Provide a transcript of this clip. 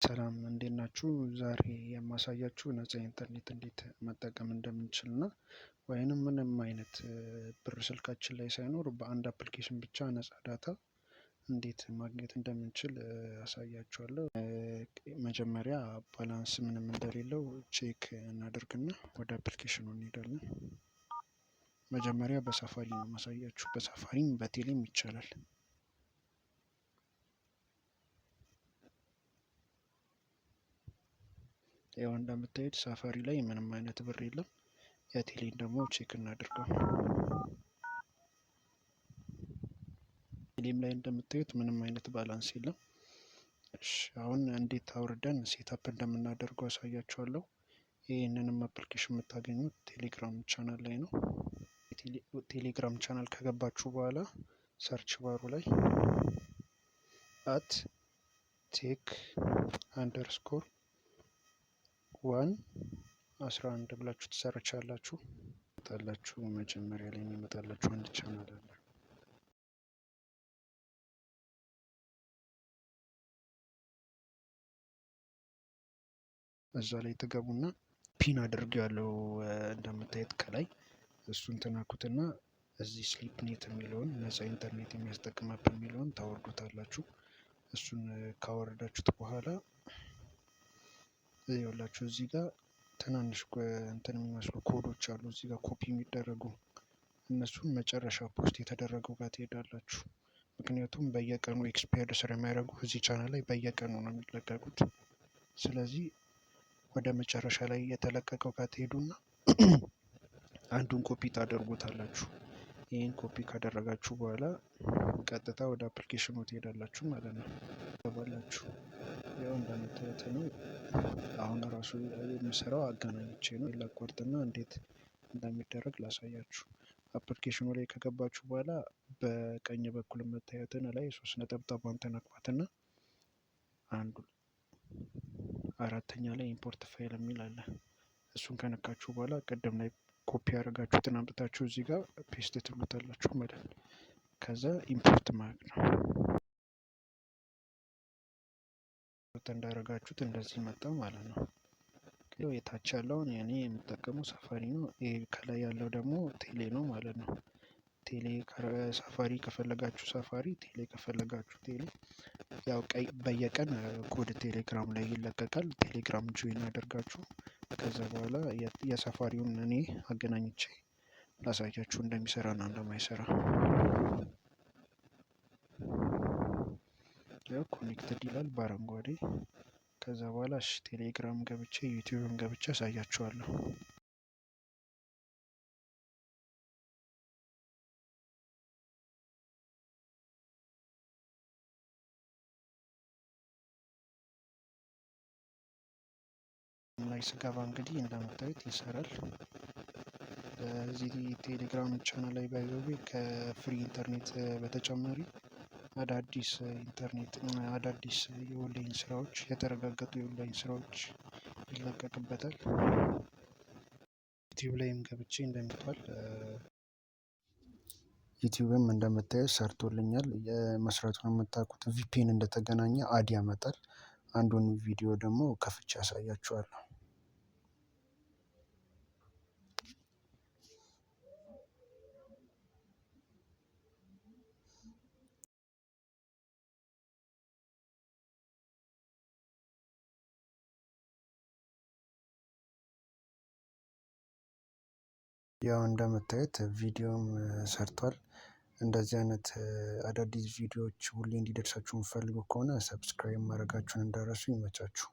ሰላም እንዴት ናችሁ? ዛሬ የማሳያችሁ ነፃ ኢንተርኔት እንዴት መጠቀም እንደምንችል እና ወይንም ምንም አይነት ብር ስልካችን ላይ ሳይኖር በአንድ application ብቻ ነፃ data እንዴት ማግኘት እንደምንችል አሳያችኋለሁ። መጀመሪያ balance ምንም እንደሌለው check እናደርግና ወደ application ኑ እንሄዳለን። መጀመሪያ በሳፋሪ ነው ማሳያችሁ። በሳፋሪም በቴሌም ይቻላል። ያው እንደምታዩት ሳፋሪ ላይ ምንም አይነት ብር የለም። የቴሌን ደግሞ check እናድርገው። ቴሌም ላይ እንደምታዩት ምንም አይነት balance የለም። እሺ አሁን እንዴት አውርደን setup እንደምናደርገው አሳያችኋለሁ። ይህንንም application የምታገኙት ቴሌግራም ቻናል ላይ ነው። ቴሌግራም ቻናል ከገባችሁ በኋላ search bar ኡ ላይ @tech_one11 ብላችሁ ትሰርቻላችሁ። ይመጣላችሁ መጀመሪያ ላይ የሚመጣላችሁ አንድ ቻናል አለ። እዛ ላይ ትገቡና pin አድርጌ ያለው እንደምታዩት ከላይ እሱን ትነኩትና እዚህ ስሊፕኔት የሚለውን ነፃ ኢንተርኔት የሚያስጠቅም app የሚለውን ታወርዱታላችሁ። እሱን ካወረዳችሁት በኋላ ይኸውላችሁ እዚህ ጋር ትናንሽ እንትን የሚመስሉ ኮዶች አሉ። እዚህ ጋር ኮፒ የሚደረጉ እነሱን መጨረሻ post የተደረገው ጋር ትሄዳላችሁ። ምክንያቱም በየቀኑ expired ስለሚያደርጉ እዚህ ቻናል ላይ በየቀኑ ነው የሚለቀቁት። ስለዚህ ወደ መጨረሻ ላይ የተለቀቀው ጋር ትሄዱና አንዱን ኮፒ ታደርጉታላችሁ። ይህን ኮፒ ካደረጋችሁ በኋላ ቀጥታ ወደ application ኑ ትሄዳላችሁ ማለት ነው። ገባላችሁ። ያው እንደምታዩት ነው። አሁን ራሱ የምሰራው አገናኝቼ ነው። ላቋርጥና እንዴት እንደሚደረግ ላሳያችሁ። application ኑ ላይ ከገባችሁ በኋላ በቀኝ በኩል የምታዩትን ላይ ሶስት ነጠብጣቧን ትነኳትና አንዱ አራተኛ ላይ import file የሚል አለ። እሱን ከነካችሁ በኋላ ቅድም ላይ ኮፒ ያደረጋችሁትን አምጥታችሁ እዚህ ጋር paste ትሉታላችሁ ማለት ነው። ከዛ import ማለት ነው። እንዳደረጋችሁት እንደዚህ መጣ ማለት ነው። የታች ያለውን እኔ የምጠቀመው ሳፋሪ ነው። ይሄ ከላይ ያለው ደግሞ ቴሌ ነው ማለት ነው። ቴሌ ሳፋሪ ከፈለጋችሁ ሳፋሪ፣ ቴሌ ከፈለጋችሁ ቴሌ። ያው ቀይ በየቀን ኮድ ቴሌግራም ላይ ይለቀቃል። ቴሌግራም join አደርጋችሁ ከዛ በኋላ የሳፋሪውን እኔ አገናኝቼ ላሳያችሁ እንደሚሰራና እንደማይሰራ። ያው connected ይላል በአረንጓዴ። ከዛ በኋላ እሺ ቴሌግራም ገብቼ ዩቲዩብም ገብቼ አሳያችኋለሁ። ላይ ስገባ እንግዲህ እንደምታዩት ይሰራል። በዚህ ቴሌግራም ቻናል ላይ by the way ከ free ኢንተርኔት በተጨማሪ አዳዲስ ኢንተርኔት አዳዲስ የኦንላይን ስራዎች የተረጋገጡ የኦንላይን ስራዎች ይለቀቅበታል። ዩቲዩብ ላይም ገብቼ እንደምታዩት ዩቲዩብም እንደምታዩት ሰርቶልኛል። የመስራቱን የምታውቁት VPN እንደተገናኘ ad ያመጣል። አንዱን ቪዲዮ ደግሞ ከፍቼ ያሳያችኋለሁ። ያው እንደምታዩት ቪዲዮም ሰርቷል። እንደዚህ አይነት አዳዲስ ቪዲዮዎች ሁሌ እንዲደርሳችሁ የምትፈልጉ ከሆነ subscribe ማድረጋችሁን እንዳትረሱ። ይመቻችሁ።